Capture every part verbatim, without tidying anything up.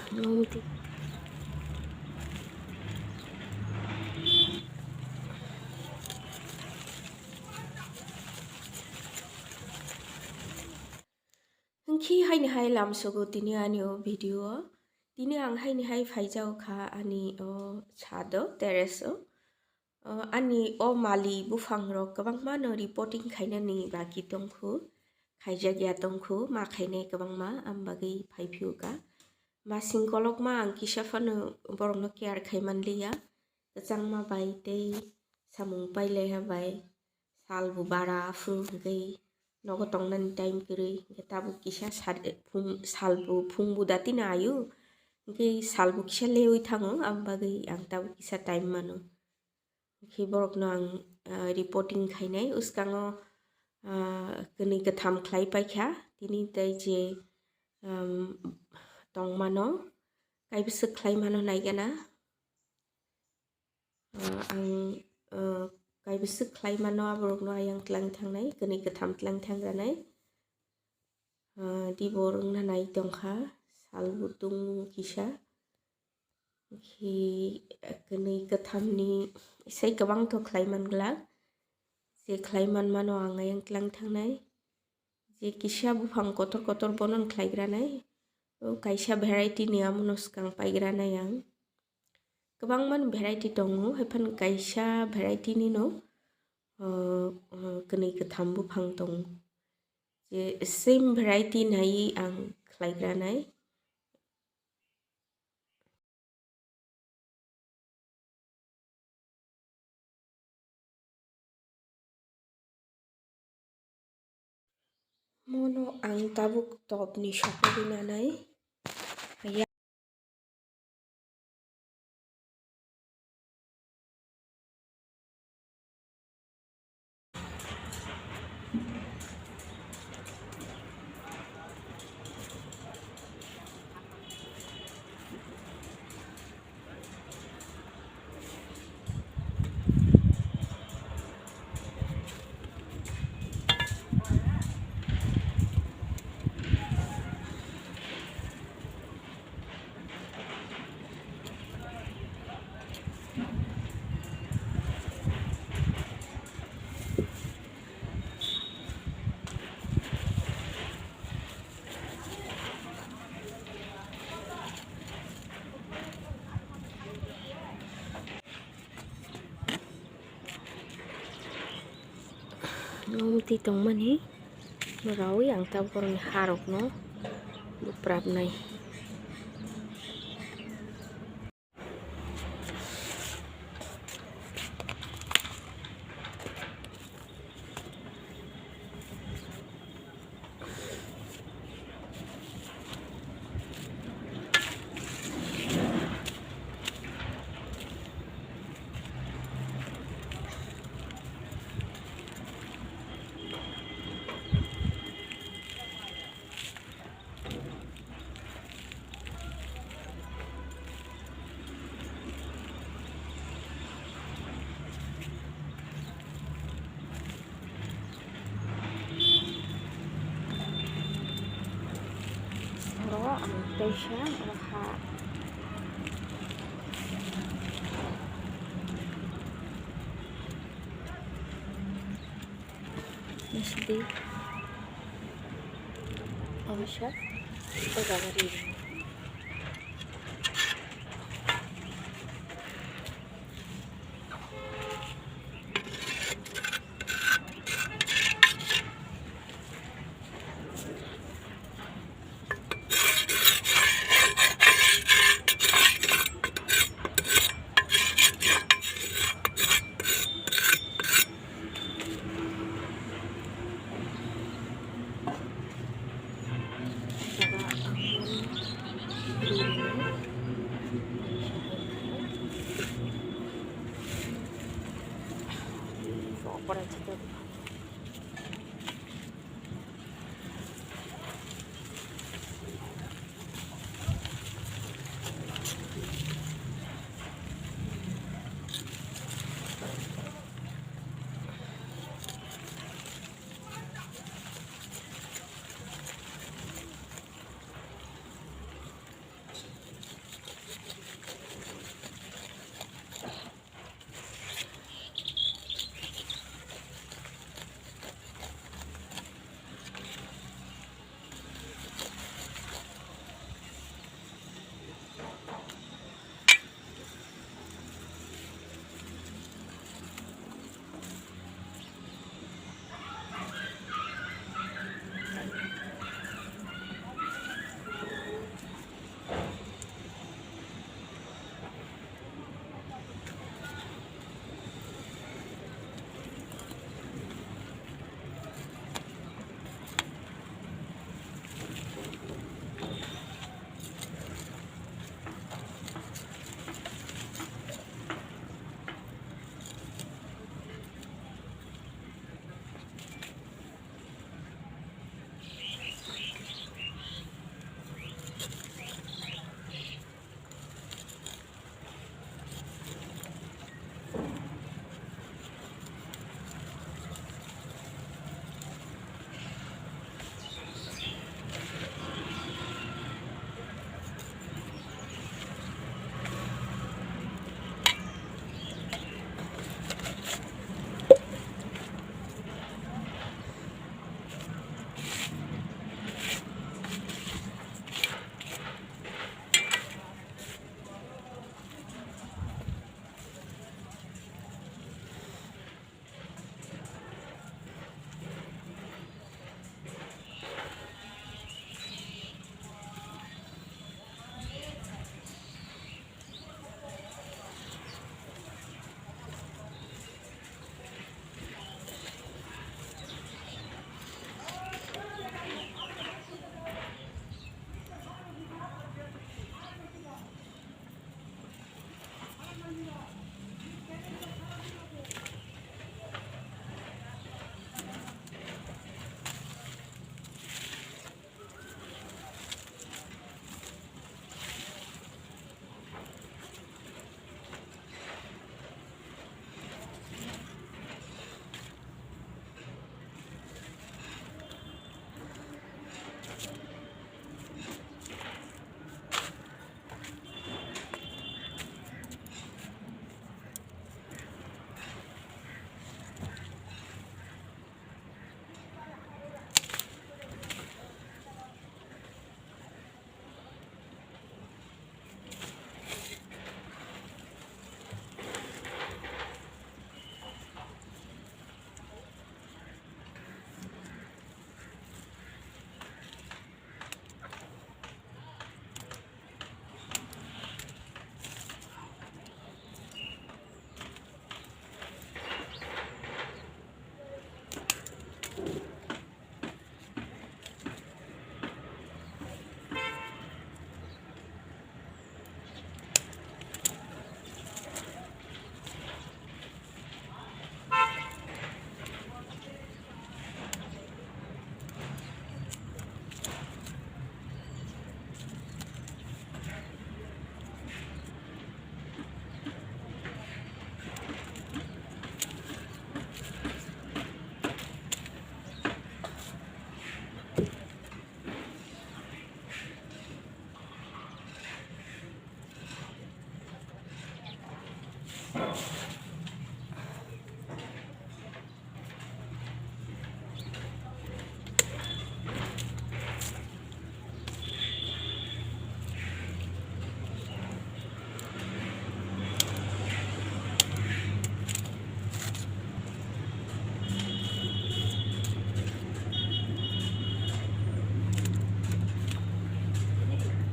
Om ti- Hwnkhe haini hai lamsogo tini ani o video o. Tini ang haini hai phaijao kha ani o sado terrace o. O, ani o mali buphang rok kwbangma no repotting khainani baki tongkhu, khaijak ya tongkhu, ma khainai kwbangma, am bagwi phaiphio kha. Masing kolokma ang kisa phano borokno care khai manliya, kwchangma bai tei samung pailaiha bai. Salbo bara phung hwnkhe nogo tongnani time kwrwi, hwnkhe tabuk kisa sal-, phung, salbo phungbo datino ayo, hwnkhe salbo kisa lewi thango, am bagwi ang tabuk kisa time mano. Hwnkhe borokno ang, ah, repotting khainai, uskango, ah, kwnwi kwtham khlai paikha, tini tei je, um, tongmano, kaibwswk khlai mano naigana. Ah, ang, ah, kaibwswk khlai mano, aborokno ayang tlang thangnai, kwnwi kwtham tlang thangranai. Ah, dibor wngna nai tongkha, salbo tung kisa. Khi, kwnwi kwthamni sai kwbang to khlai man glak. Je khlai man mano ang ayang tlang thangnai. Je kisa buphang kotor kotor bono khlai granai. O kaisa variety ni amono swkang pai granai ang. Kwbangma ni variety tongo, haiphano kaisa variety ni no, o, o, kwnwi kwtham buphang tongo. Je same variety nai ang khlai granai. Mono ang tabuk topni sokogwi nanai. Omtwi tongmani rawi ang tabuk borokni harokno buprapnai. Oro ang teisa oro ha. Nasi di. Omo sa. O jaga ri.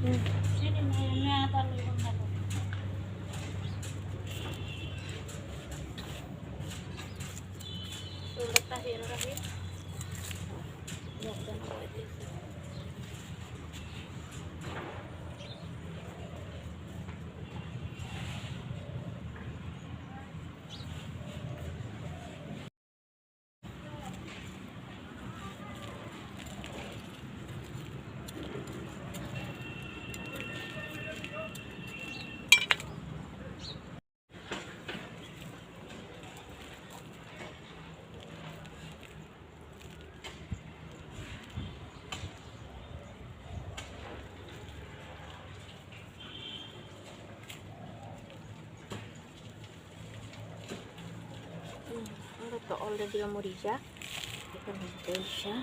Oro to already omo rijak. Eko ni kaisa.